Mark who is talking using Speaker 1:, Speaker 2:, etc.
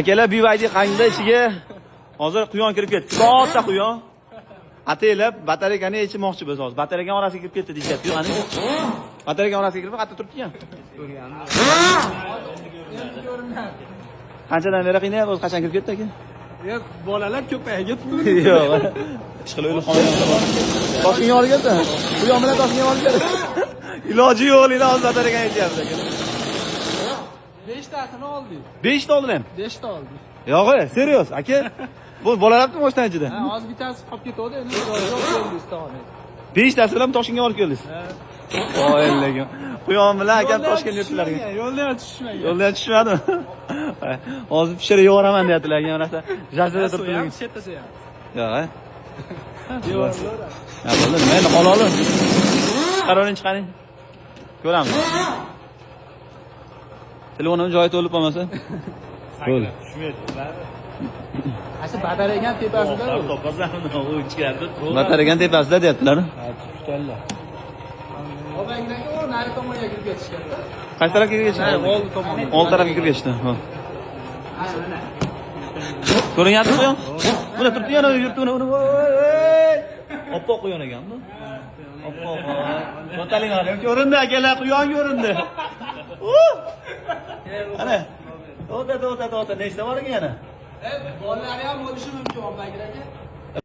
Speaker 1: Akalar, BYD qangda ichiga hozir quyon kirib ketdi. Katta quyon. Ataylab batareykani yechmoqchi biz hozir. Batareykani orasiga kirib ketdi deyishyapti. Yo'q, ana. Batareykani orasiga kirib qayerda turibdi ekan? Qanchadan beri qiynayapti o'zi, qachon kirib ketdi aka?
Speaker 2: Yo'q, bolalar ko'payib ketdi.
Speaker 1: Yo'q. Ishqilib o'lib qolgan. Toshkentga olib keldi. Quyon bilan Toshkentga olib keldi. Iloji yo'q, hozir batareykani yechyapmiz aka.
Speaker 2: 5 tasini oldik.
Speaker 1: 5 ta oldilar.
Speaker 2: 5 ta oldik.
Speaker 1: Yo'q, serios, aka. Bu bolalar mashina ichida.
Speaker 2: Ha, hozir bittasi qolib ketdi, endi yo'q keldi ustaxonaga.
Speaker 1: 5 tasi bilan Toshkentga olib keldingiz. Voy lekin. Quyon bilan akam Toshkentga yetdilar.
Speaker 2: Yo'lda ham tushmagan.
Speaker 1: Yo'ldan tushmadimi? Hozir pishirib yuboraman deyaptilar aka, narsa. Jazirada turibdi.
Speaker 2: Ham chetda ham.
Speaker 1: Yo'q, a? Ha, bo'ldi, nima endi qololi. Chiqaravering, chiqaring. Ko'ramiz. Telefonim joyi to'lib qolmasa. Bo'ldi.
Speaker 2: Asha batareykani tepasida u.
Speaker 3: Topasan, u ichkarida turadi.
Speaker 1: Batareykani tepasida deyaptilar.
Speaker 2: Obanglarga u nari tomonga kirib ketishgan.
Speaker 1: Qaysi tarafga kirib ketishdi?
Speaker 2: Ha, oldi tomonga.
Speaker 1: Old tarafga kirib ketishdi. Ha. Ko'rinyapti quyon? Buni turibdi yana yuribdi uni. Uni. Oppoq quyon ekan bu. Oppoq. To'taling hali ko'rindi akalar, quyon ko'rindi. Ana. To'ta, to'ta, to'ta, nechta bor ekan yana?
Speaker 2: Bolalari ham bo'lishi mumkin obanglarga.